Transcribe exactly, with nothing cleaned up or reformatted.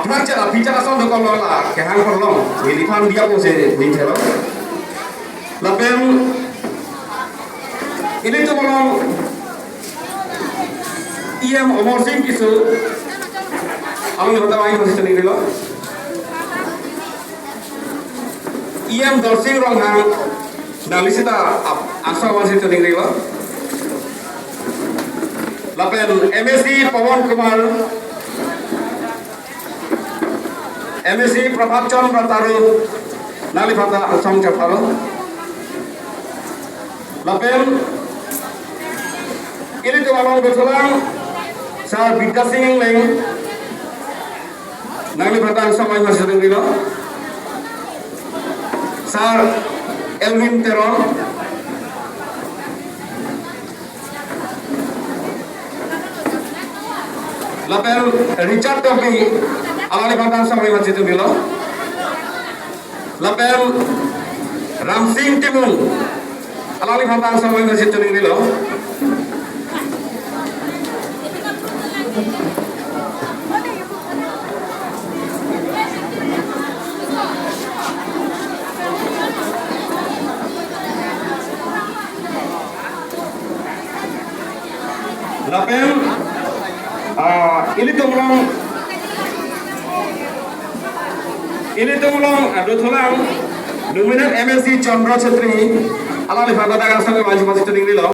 Phan chara phi chara ason dokok lo la kehang korlong. Neli phan diya pusi ning thelo. Lapen ilitum along E M Amarsing Tisso, alangli aphan ta vangji pusi choningrilo. E M Dorsing Ronghang, nangli seta ap-, angsong vangji choningrilo. Lapen M A C Pawan Kumar, M A C Prabhat Chandra Taro, nangliphan ta angsong chapalo. Lapen ilitum along dothulang Sar Bidya Sing Engleng, nangliphan ta angsong vangji pusi choningrilo. Sar Elwin Teron, lapen Richard Tokbi, alangliphan ta angsong vangji pusi choningrilo. Lapen Ramsing Timung, alangliphan ta angsong vangji pusi choningrilo. Lapen, ah, ilitum along, ilitum along, ah, dothulang, nominate M A C Chandra Chetri, alangliphan ta angsong vangji pusi choningrilo.